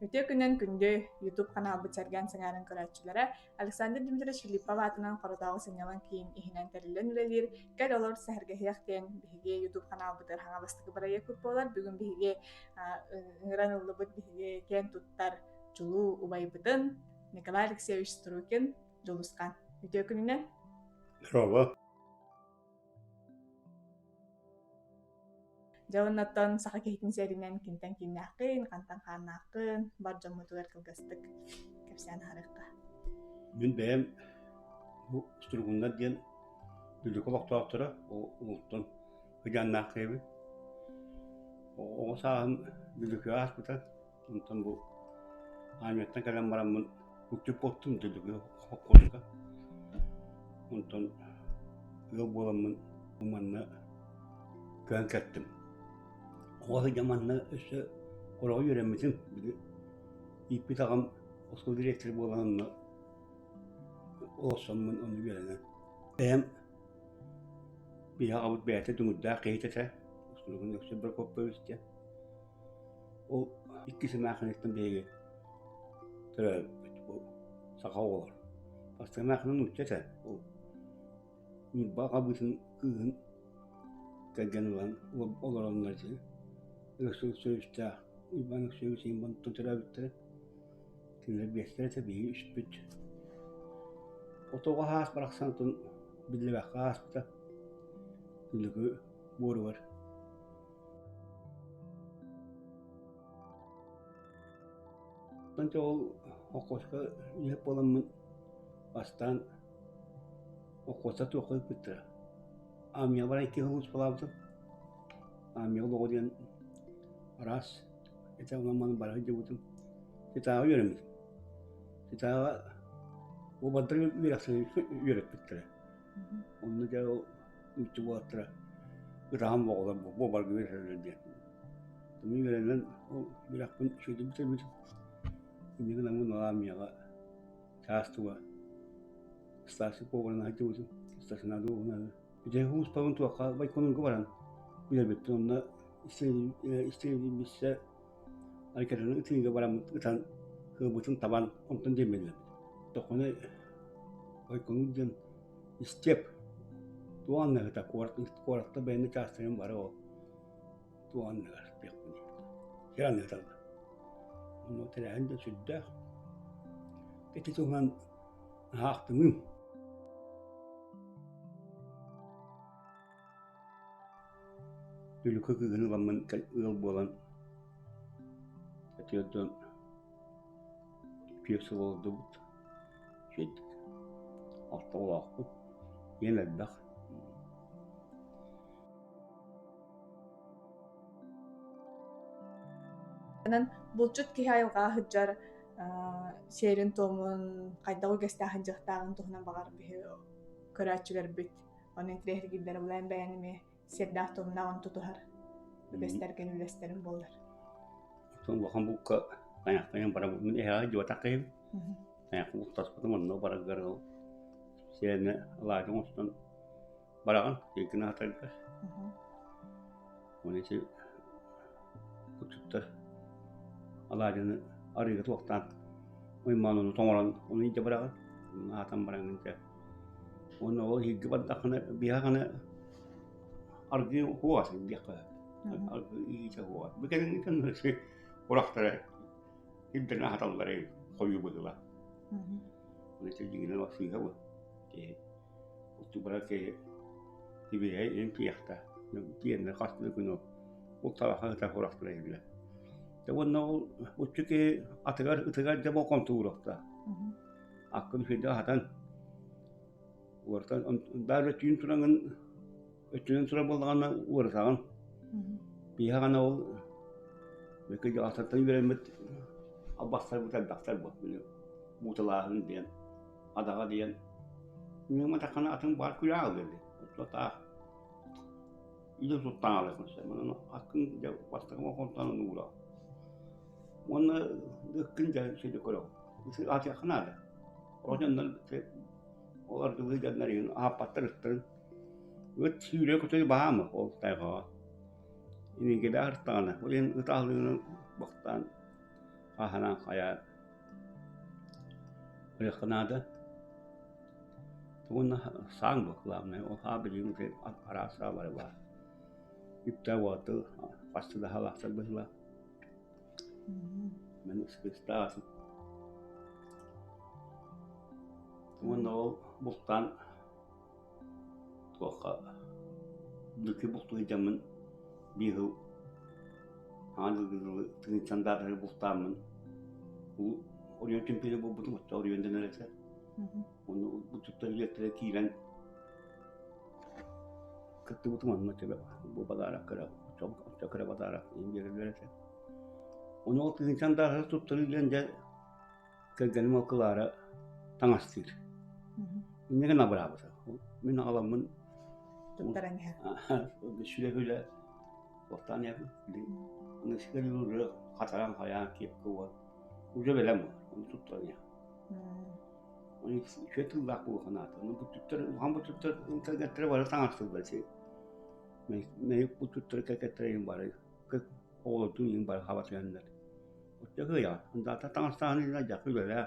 Үтүө күнүнэн күндү YouTube ханаалбыт сэргээн сэҥээрэн көрөөччүлэрэ Александр Дмитриевич Филиппов аатынан Хоротооҕу сынньалаҥ киин иһинэн тэриллэн үлэлиир Кэл олор сэһэргэһиэх диэн биһиги YouTube ханаалбытыгар хаҥа бастакы бырайыакпыт буолар. Бүгүн биһиги ыҥыран ыллыбыт биһиги киэн туттар чулуу убайбытын Николай Алексеевич Струкин Дьулусхан. Үтүө күнүнэн. Здорово. Дьэ уоннаттан саха киһитин сиэринэн кимтэн кииннээххин, хантан хааннааххын бар дьоммутугар кылгастык кэпсээн аһарыахха. Мин бэйэм бу Струкуннар диэн Дүллүкү олохтоохторо улуустан кыдьааннаах киһибин. Оҕо сааһым Дүллүкүгэ ааспыта. Онтон бу армияттан кэлэн бараммын утуппуттум Дүллүкү холкуоска. Онтон ыал буоламмын бу манна көһөн кэлтим. Оҕо сылдьан манна өссө кураҕа үөрэммитим. Били ииппит аҕам оскуола дириэктэрэ буолан онно олорсоммун онно үөрэнэн. Бэйэм биһи аҕабыт бэйэтэ дүҥүрдээх киһитэ этэ. Устудьуон Өксөй Прокопьевич диэн. Ол иккис эмээхсиниттэн биһиги төрөөбүппүт бу саха оҕолор. Бастакы эмээхсинэ нуучча этэ. Ол Ньурба аҕабыытын кыыһын кэргэн ылан олороннор ити Өксөй Өксөйүстээх Уйбаан Өксөйүс Иҥбантан төрөөбүттэрэ. Кинилэр биэстэрэ этэ, биһиги үспүт. Отоҕо аас барахсан отун биллибэххэ ааспыта. Күлүгү буоругар Онтон ол холкуоска үлэһит буоламмын бастаан холкуоска туохха ыыппыттара. Армияҕа баран икки сыл ууспалаабытым. Армияҕа олоҕо диэн араас этэ онон-манан бара сылдьыбытым. Титааҕа үөрэммитим. Титааҕа уобардар үөрэппиттэрэ. Онно дьэ ол нуучча уолаттара ытаһан оҕолор буобарга үөрэтэллэр диэн. Мин үөрэнэн ол үөрэхпин үчүгэйдик бүтэрбитим. Инньэ гынан армияҕа чаас туга старший поварынан сылдьыбытым, старшина дуоһунаһы. Бүтэһик ууспабын туохха Байконурга баран үлэлэбиппин онно истиэбиссэ Айкатаны ытыыга бараммыт ытан кыылбытын табан онтон диэммэллэбит. Тохону Байконур диэн истиэп туох анныгыта куорат куоратта бэйэни чаастарын бары ол туох анныгар диэхпиний сир анныгыталлар. Онно тэрээһин да сүрдээх. Ити туһунан наһаа ахтымыым. Түлүкү кыыһын ыламмын ыал буолан түөрт түөрт сыл олордубут. Үчүгэйдик. Алта оҕолоохпут. Ийэм элбэх. Онон булчут киһи айылҕаҕа сылдьар сиэрин-туомун хайдах үгэстээх сылдьыахтааҕын туһунан баҕар биһи көрөөччүлэрбит Ону интэриэһиргииллэрэ булан бэйэҥ эмиэ сиэрдээх туомнаах ону тутуһар үгэстэргин үлэстэрин буолар. Оттон улахан булка тайахтайан бара мин эһэҕэ дьуотах киһим. Тайахпын бултаспытым онно бараргар ол сиэнэ алаадьы оҥостон бараҕын сиэккин аһатаргар. Уонна ити кучуттар алаадьыны арыыга туохтаан уймаан ону тоҥорон ону илдьэ бараҕын. Аһатан бараҥҥын дьэ Уонна ол иһирдьэ бардаххына биһиэхэ аргыы уһуоҕа диэххэ аргыы иитэ уһуоҕа. Бу кэнниттэн курахтара ирдэнэ аһаталлара хойуу быһыылаах. Оны дьиҥинэн сыыһа бу киһи устубара киһи тибиһэй ин киэхтэ тиэннэ хас да күн ол табаха ытар курахтара иһиллэр. Дьэ уонна ол уччу киһи атыгар ытыгар дьэ болҕомто ууруохтаах. Аккын үчүгэйдик аһатан, уорутан баар түүн тураҥын өттүнэн турар буоллаҕына уорутаҕын. Биһиэхэ ол атыттан үөрэммит албастарбыт элбэхтэр бу бууталааһын диэн, адаҕа диэн. Мин атын баар күрээ аҕалыа таах илэ туттан аҕалыаххын сөп. Онон аккын дьэ бастакы болҕомтону уураҕын. Уонна ыккын дьэ сири көрөҕүн. Аатыахха наада. Ол дьоннор ол аргылыы дьоннор иһин аһаппаттар ыттарын. Ыт сүүрэ-көтө баһаама ол тайҕаҕа. Инигэлээх ыртаҕына, ол иһин ыт аһылыгынан бахтаан. Хаһанан хайаан ырыахха наада. Уонна сааҥ бу главное ол хаа билигин араас саа бары баар. Үптэй уотту хасты да халаахтар быһыылаах. Мен ыстаасым. Уонна ол бултаан туохха бүкү бултуу сылдьаммын биир сыл аан дылгы дылы тыһыынчан даатары бултааммын оройуон чемпиона буолбутум оччо оройуон дэнэр этэ. Ону булчуттар үлэттэрэ киирэн кыттыбытым онно бу бадаарак кыра оччо кыра бадаарак иһин биэрэллэр этэ. Ону ол тыһыынчан даатары туттарыы диэн дьэ кэргэним ол Клара таҥастыыр. Инньэ гына абыраабыта. Мин аҕаламмын Туттаран иһэр. Сүлэ-сүлэ туохтаан иһэбин. Аны сигэлиир хатаран хайаан киэпкэ уол. Уже бэлэм буолар. Ону туттаран иһэр. Оны үчүгэй тыллаах буолуохха наада. Ону бутуттар, улахан бутуттар кэргэттэрэ бары таҥастыыллар. Мэйик бутуттар кэргэттэрэ иһин бары оҕолордуун иһин бары хаба түһэннэр. Оччо кыайаҕын. Ындаата таҥастааһын иһин дьахы үлэлээ.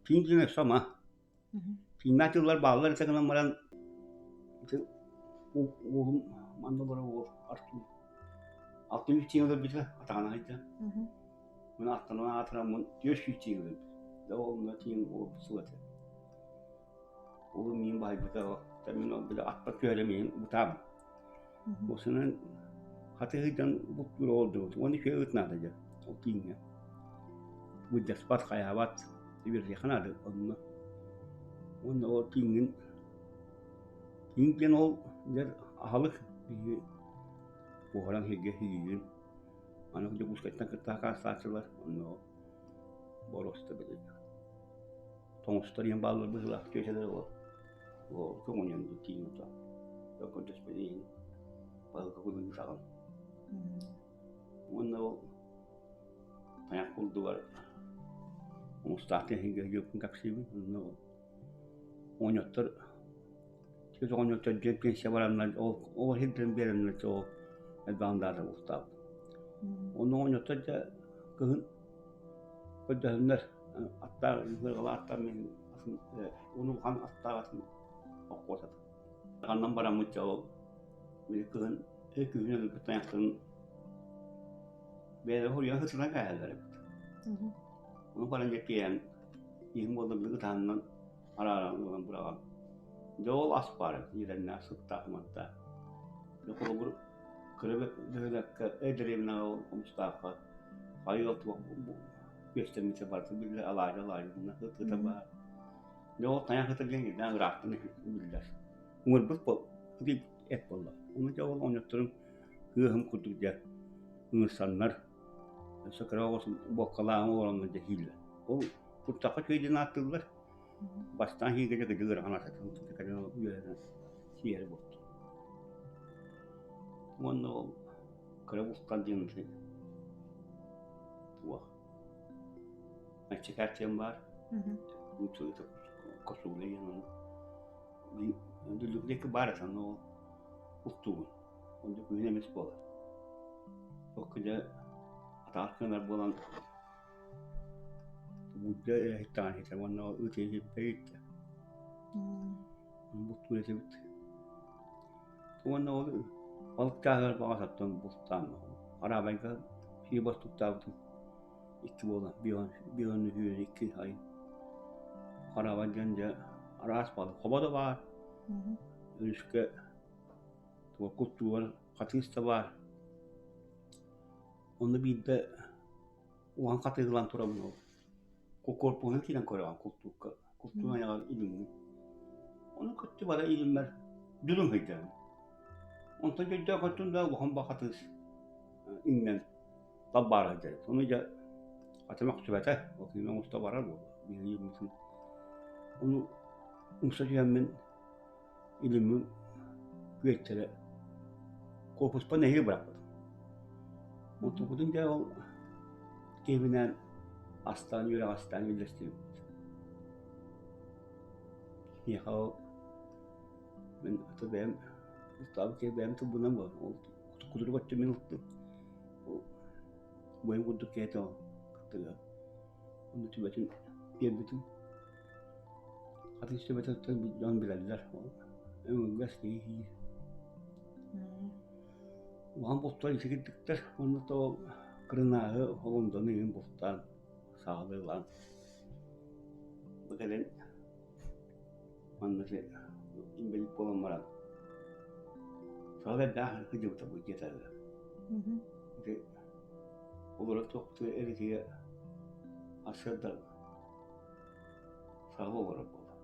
Киин киин өссө ама. Кииннээх тыллар бааллар этэ гынан баран ити уолум манна олорор уол Артур 600 тиҥ өлөрбүтэ атаҕына сылдьан. Мин аттанан аатыраммын 400 тиҥ өлөрбүт. Да ол онно тиҥ уолбут сыл этэ. Уолум миин баһыйбыта мин ол били атпар түһэрэ миин бытаабын. Осунан хатыһыйдан бултуур олордубут. Уонна үчүгэй ыт наада дьэ ол кииҥҥэ. Былдьаспат, хайаабат, үөрэтиэххэ наада онно. Уонна ол кииҥҥин киин диэн ол дьэ аһылык биһиги буһаран сиргэ сиигин. Аны Дьокуускайтан кытта акаастааччылар онно боруоста били тоҥустар диэн бааллар быһыылаах түөтэлэр ол ол көҥүнэн тииҥ ото көрдөспүт иһин балыка кулун саҕан уонна ол тайах курдугар оҥустаахтын иһин дьүөккүн кэпсиибин онно ол оҕонньоттор түөт оҕонньоттор дьиэ пенсия бараннар ол ол иһин биэрэннэр ол элбэҕин даата бултаабыт онно оҕонньоттор дьэ кыһын көрдөһөннөр аттаах ыарҕалаах аттаах мин атын уну улахан аттаах атын оккуотатым. Ханнан бараммыт дьэ ол били кыһын күһүн өлбүт тайахтарын бэйэлэрэ хоруйан сытынан кээһэллэр эбит. Ону баран дьэ киэһэн иһин буолла били ытаанынан арааран ылан быраҕан. Дьэ ол ас баар эбит иирэннээх сыттаах уматтаах. Дьэ холобур кыра бөһүөлэккэ дэриэбинэҕэ ол Хомустаахха хайыы туох күөстэммитэ барыта биллэр алаадьы алаадьы гына ыта баар. Дьэ ол тайах ыта диэн ирдээн ыраахтан биллэр. Ыҥырбыт эт буолла. Ону дьэ ол оҕонньотторум кыыһым курдук дьэ ыҥырсаннар өссө кыра оҕус буоккалаан олороннор дьэ иһииллэр. Ол куртахха үчүгэй диэн ааттыыллар. Бастаан иһиигэ дьэ кыдьык ыарахан асатын кэлин үөрэнэн сиэри буолтум. Уонна ол кыра бултан диэн туох Мэччикээт диэн баар. Нууччалыыта косуля диэн ону Дүллүкү баар этэ онно ол устуубун. Онно күһүн эмис буолар. Окко дьэ атаҕар кыанар буолан буулдьа иһиттэҕин иһитэр уонна ол ыт иһиппэ иһиттэ. Бултуур этибит. Уонна ол балык чааһыгар баҕас оттон бултаан араабайга сии бостуктаабытым икки буолан бион үһүөн икки ай хараабай диэн дьэ араас балык хобо да баар өрүскэ култуура хатыыс да баар онно биирдэ улахан хатыылаан турабын ол куорпуһунан киирэн көрөҕүн култуукка култуура айаҕар илиҥҥин ону көттү бара илиммэр дүлүҥ сылдьабын онтон дьойдоох өттүн да улахан бахатыыс иҥнэн талбаара сылдьар ону дьэ атым өхсүбэтэ ол кини оҥосто барар буолла биһиги ону умса түһэммин илиммин күөттэрэ куопуспа нэһиилэ бырахпытым. Онтукутун дьэ ол киһибинээн астаан үөрэх астаан үллэстибиппит. Миэхэ ол мин аты бэйэм устаабыт киһи бэйэм тылбынан буолан ол кутурук өттүн мин ылтым. Ол бойум курдук киһи этэ ол. Аттыгар. Онно түбэтин биэрбитим. Хатыыс түбэтиттэн дьон билэллэр. Өҥүллэс киһи Улахан бултар итигирдиктэр уонна то кырынааһы холондону иһин бултаан саалыылаан бу кэлин манна инбэлиит буолан баран саала элбэх сылдьыбыта бу дьиэтээҕи. Ити олоро туохтуу эритигэ сарсыарда саала олорор буолла.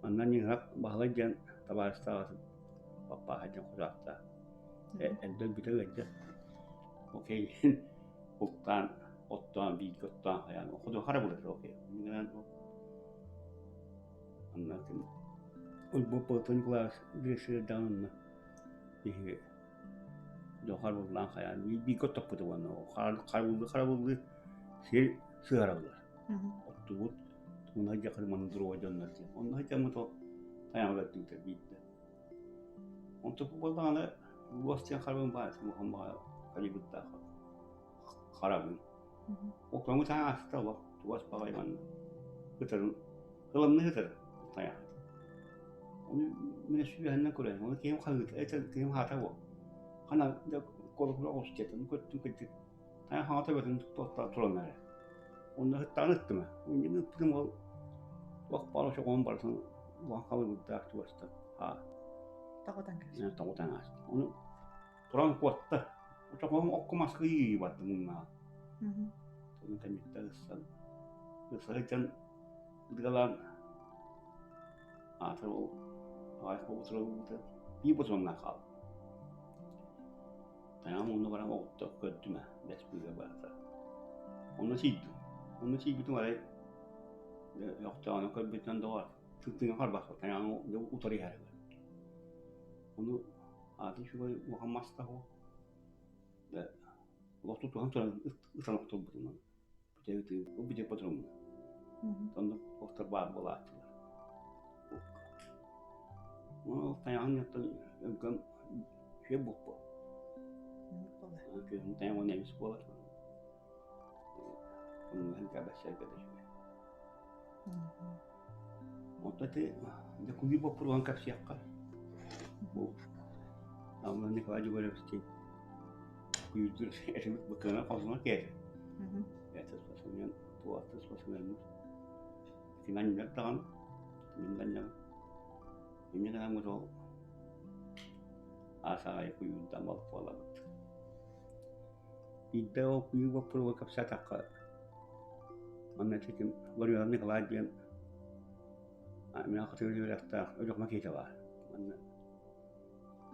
Манна Ньыыһап Баһылай диэн табаарыстаах паппааһа диэн кураахтаах. Эрдэ өлбүтэ ыалдьар. Окей бултаан, оттоон, бииргэ оттоон хайаан хоту хара булар окей. Манна ким Ульбу Платон Николаевич Гришин онно биһиги дьон харабыллаан хайаан бииргэ оттоппут уонна харабыллыы харабыллыы сир сыһараллар. Оттубут Тугунай дьахыр манна туруга дьоннор диэн. Онно сылдьаммыт ол тайаҕа өлөрдүбүтэ биирдэ. Онтон буоллаҕына уос диэн харабын баар улахан баҕа калибрдаах харабын. Ол көҥү таҥа аста олох туос баҕайы манна ытарын ылымны ытар тайах. Ону мин сүбэһиннэн көрөйүн. Ону киһим хаһыыта, этэ киһим хаата буол. Хана колокула оҕус диэтин көттүм кырдьык Тайах хаҥа төбөтүн туттуохтаах туран эрэ. Онно ыттаҕын ыттыма. Инньэ ыппытым ол туох баар очоҕоһун барытын улахан халыҥырдаах чугастан хаа. Тоҕутан кэбис. Тоҕутан ааста. Ону туран куотта. Очоҕоһум окко маска ыйыы барда муҥнаҕа. Ону кэнниттэн ыссан ысса сылдьан ытыгалаан аата ол аҕай утурабыта биир ботуоннаах хаалла. Тайаҕым онно баран оҕутта көрдүм ээ, бэс быыга барыта. Онно сиийдим. Онно сиийбитим арай өхтөөҕүнэ көрбүтүнэн доҕор, тыҥа харбаспа тайаҕым утары иһэр эбит. Ону аата үчүгэй улахан мас да суох. Олох тутуһан туран ытан охторбутум Бүтэбит ботурумна. Оннук охтор баар буолааччылар. Ол тайаҕын оттон өлгөм үчүгэй буолпу. Күһүн тайаҕын уонна эмис буолар. Онно кэбэссэргэ да үчүгэй. Онто ити дьэ куйуур боппуруоһун кэпсиэххэ. Бу Алла Николай Дьугурович куйуурдуур этибит быкыана хосуна киэр. Это способен, туохта способен. Ким анньар даҕаны, мин да анньабын. Инньэ гынан ол аас аҕай куйуурдаан буолабыт. Биирдэ ол куйуур боппуруоһу кэпсээтэххэ, манна этим Ларионов Николай диэн мин хатыгыр үөрэхтээх Өлүөхүмэ киһитэ баар. Манна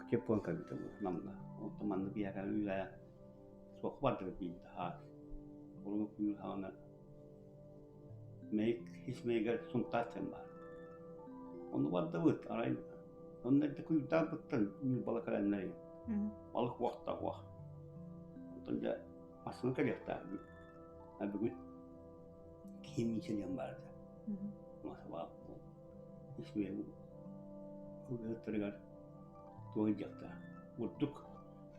Кеппуон кэлбитэ бу Намҥа. Онтон манна биһиэхэ үлэ суох бардыбыт биирдэ хаас. Урут куйуур саҕана Мэйик ис мэйигэр Сунтаар диэн баар. Онно бардыбыт, арай онно эрдэ куйуурдаабыттан Ньурбала кэлэннэр балык уохта уох. Онтон дьэ массыына кэлиэхтээх а бүгүн киһи миисэ диэн баар этэ. Масалаах ис мэйим ылгыһыттарыгар туох ыйдьахтаах. Бурдук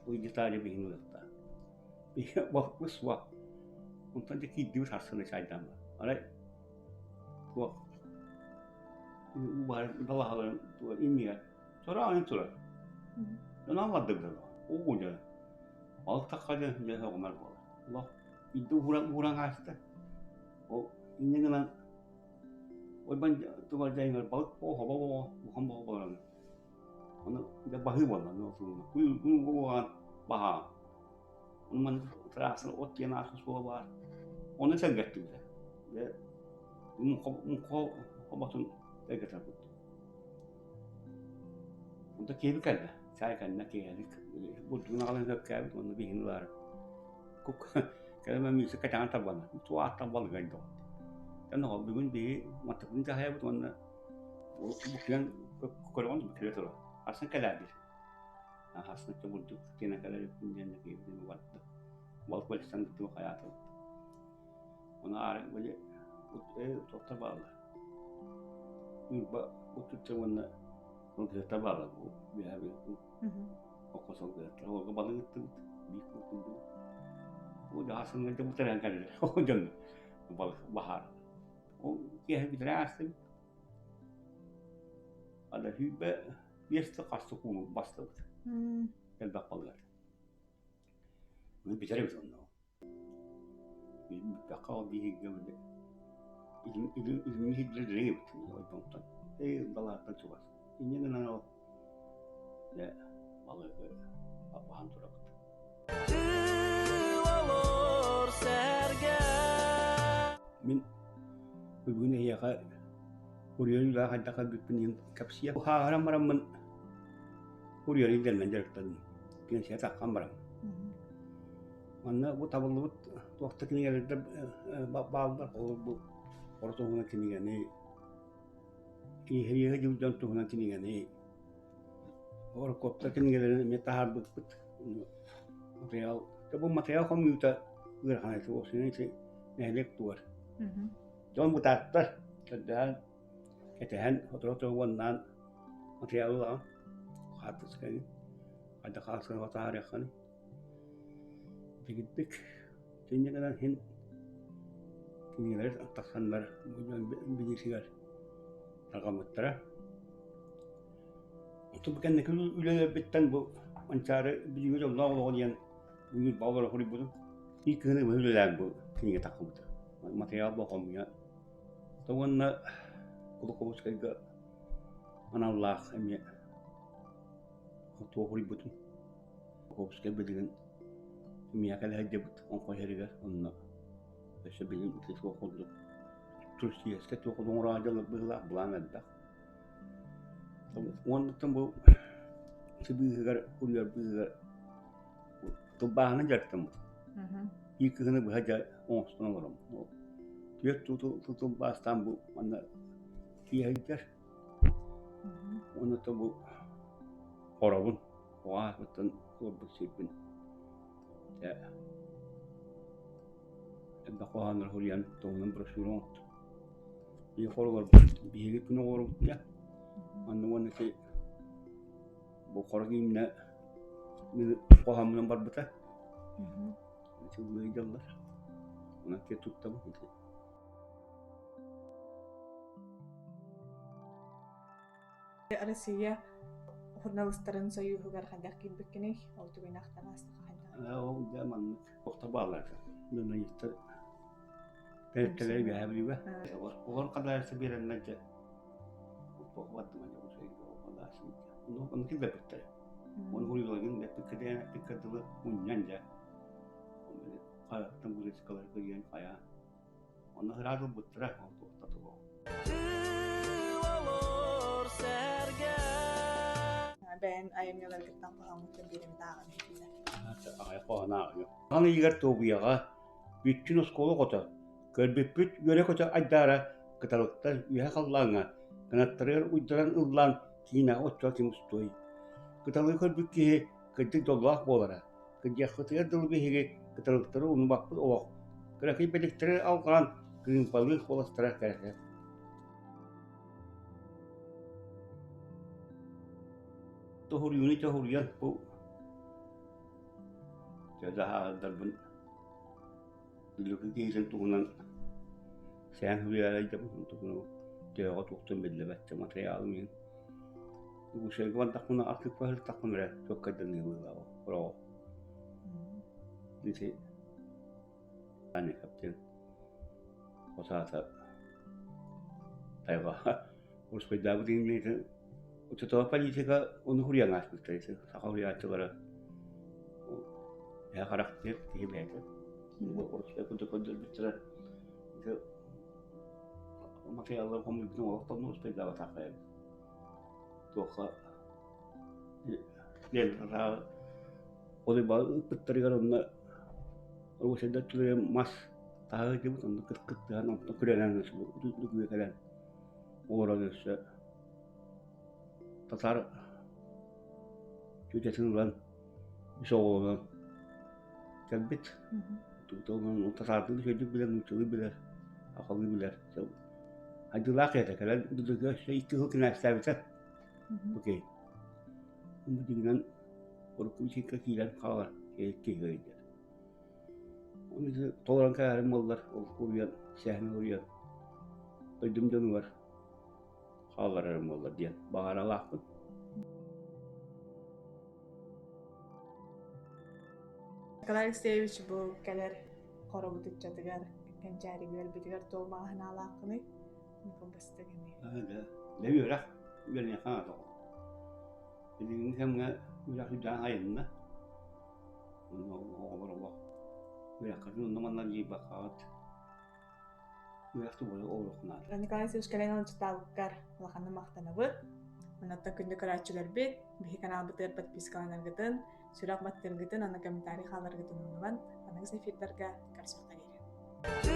ыйдьытаары биһин ылыахтаах. Балыкпыт суох. Онтон дьэ киирдибит сарсыны чайдаан Арай туох убаһа балаһаларын иннигэр тураан турар. Дьон аллардыбыт уу дьэ балык тахха дьэ дьэ сөҕүмэр буолар. Олох биирдэ ууран ууран ааста. Ол инньэ гынан ойбон тугар дьайыҥар балык боо хобо боо улахан боо буолан Ону дьэ баһыы буолла күн уоҕаан баһаам. Ону маннык тыраахсыр от диэн аахсар суола баар. Ону сэргэттибитэ. Дьэ муҥха хоботун сэргэтэр курдук. Онто киэби кэллэ. Чай кэннэ киэһэлик бурдугун аҕалан сөпкөөбүт уонна биһини ылаары. Кук кэлэн миисэ кэтэҕин тарбанна. Туох ааттаах балыгай доҕор. Дьэ бүгүн биһи маттыкпытын дьаһайабыт уонна Бу көрөҕүн кэлэ турар. Харсан кэлээбит. Харсан бурдук тиэнэ кэлэр диэн киһибитин барда. Балык бэлэстэн туох хайаатыбыт. Ону аары били туохтар бааллар. Ньурба утутта уонна сылгыһыттар бааллар бу үөһэ окко сылгыһыттар. Олорго балык ыттыбыт. Биир курдук. Ол дьаһасыннарга бутаран кэллэ. Ол дьон баһаар. Ол киэһэ бүтэрэ аастым. Ада сүүрбэ биэс хаста куулу бастыбыт. Элбэх балыгар. Бүтэр эбит онно. Бүппэххэ ол биһиги илимҥи сирдэрэ эбит ойбонтон. Эй балааттан чугас. Инньэ гынан ол дьэ балыгы баһан турабыт. Мин бүгүн эһиэхэ курьер үлэҕэ хайдах кэлбиппин иһин кэпсиэм. Хааһыран бараммын курьер идэлэнэн дьарыктанным. Пенсия таххан баран. Манна бу табыллыбыт туох да кинигэлэрдэр бааллар. Ол бу хоро туһунан кинигэни, киһиэхэ дьыл дьон туһунан кинигэни, Орокуоптар кинигэлэрин эмиэ таһаарбыппыт. Материал, бу материал хомуйуута ыарахан этэ, уопсайынан ити нэһилиэк тугар. Дьон бытааттар, көрдөһөн, кэтэһэн, сотору-сотору уоннаан материалы ылаҕын, хаартысканы, хайдах хаартысканы таһаарыаххыный. Дэгирдик инньэ гынан иһин кинилэр тахсаннар билиитигэр тарҕаммыттара. Оттон бу кэнники үлэлэрбиттэн бу Манчаары билиҥҥи дьоллоох олоҕо диэн Ньурба олоро суруйбутум. Ии кыһыны быһа үлэлээн бу кинигэ тахсыбыта. Материал бу хомуйан. Уонна Кулаковскайга аналлаах эмиэ туох суруйбутум. Кулаковскай билигин миэхэ кэлэ сылдьыбыт оҥхой иһэригэр онно өссө билигин ити суох курдук туристическай туох оҥороон дьаллар быһыылаах былаан элбэх. Уоннаттан бу сыбыыһыгар курьер быыһыгар тылбааһынан дьарыктаммыт. Биир кыһыны быһа дьэ оҥостон олором. Түөрт тылбаастаан бу манна тиэһэлдэр. Уонна бу хоробун оҕо олорбут сирбин элбэх хоһооннору суруйан туһунан брошюра оҥортум. Биһиги хоролорбут биһиги күн оҕолорбут дьэ манна уонна ити бу хоро кииннэ мин хоһооммунан барбыта. Сыллыы дьаллар. Онон киэ туттабын ити. Россия суруналыыстарын сойууһугар хайдах киирбиккиний? Ол түгэни ахтан аастахха хайдах? Ол дьэ маннык охто бааллар. Журналистар тэрилтэлэри үөһээ Бүлүүгэ. Олор хадаарса биэрэннэр дьэ Ону киллэрбиттэр. Оны хуруйлагын эппиккэ эппиккэ дылы мунньан дьэ. Хайаттан гулецкалар кыйан хайа Онно ыраах ылбыттара, ол туохта тугу. Бэйэн айымньыларгыттан хоһооҥҥуттан биэрэбит ааҕан иһитиннэр. Аҕай хоһоон ааҕыам. Хаҥ ыйыгар Туобуйаҕа бүччүн оскуола оҕото көрбүппүт үөрэ-көтө айдаара кыталыктар үөһэ халлааҥҥа кынаттарыгар уйдаран ыллаан киинэҕэ оччо ким устуой. Кыталыгы көрбүт киһи кырдьык дьоллоох буолара. Кырдьыахпытыгар дылы биһиги кыталыктары умнубаппыт олох, кыракый бэликтэри алҕаан кырыымпалыы куоластара кэрэтэ. Тоһуруйууну тоһуруйан бу дьаһаһардарбын Дүлүкү киһитин туһунан сэһэн суруйаарайдабын туһунан төһөҕө туохтан биллибэт матырыйаалым иһин Үгүсэргэ бардахпына архыыпка сырыттахпына эрэ чуолкайданыа быһыылааҕа сороҕо. Ити Аня диэн хос аата тайҕа Урусхайдаабыт иҥниитин оччотооҕу политика ону суруйан ааспыттар ити саха суруйааччылара эһэ харах диэн киһи бэйэтэ Урусхай курдук көрдөрбүттэрэ ити матырыйааллары хомуйбутун олохтон Урусхайдаабатах эбит туохха Ол ыппыттарыгар онно Русияда түлэйэн мас таһа сылдьыбыт, онно кыттыһан онтон күрэнэн үкүүгэ кэлэн олорон өссө татаар түөтэтин ылан үс оҕолонон кэлбит. Татаардыы үчүгэйдик билэр, нууччалыы билэр, сахалыы билэр. Айдыылаах этэ кэлэн өссө икки сыл кинээстээбитэ. Окей. Бу дьиҥинэн урукку училка киирэн хаалар киһи өйдөр. Ону толорон кээһэрим буоллар, ол уруйан, сэһэн уруйан, дойдум дьонугар хаалларарым буоллар диэн баҕаралаахпын. Николай Алексеевич бу кэлэр хоробут ыччатыгар, кэнчээригилэрбитигэр туох баҕа санаалааххыный? Кылгастык эмиэ. Да, үөрэх, үөрэниэххэ наада. Билиҥҥи кэмҥэ үөрэх үрдээн айанна. Оҕолор олох үөрэххитин онно-манна дьиийбэккэҕит үөрэх тугу олох наада. Николай Васильевич кэлэн ыалдьыттаабыккар улаханнык махтанабыт. Оннуттан күндү көрөөччүлэрбит, биһи каналбытыгар подпискаланаргытын, сүрэх баттыыргытын, аны комментарий хааларгытын умнубан, аныгыс эфирдарга көрсүөххэ диэри.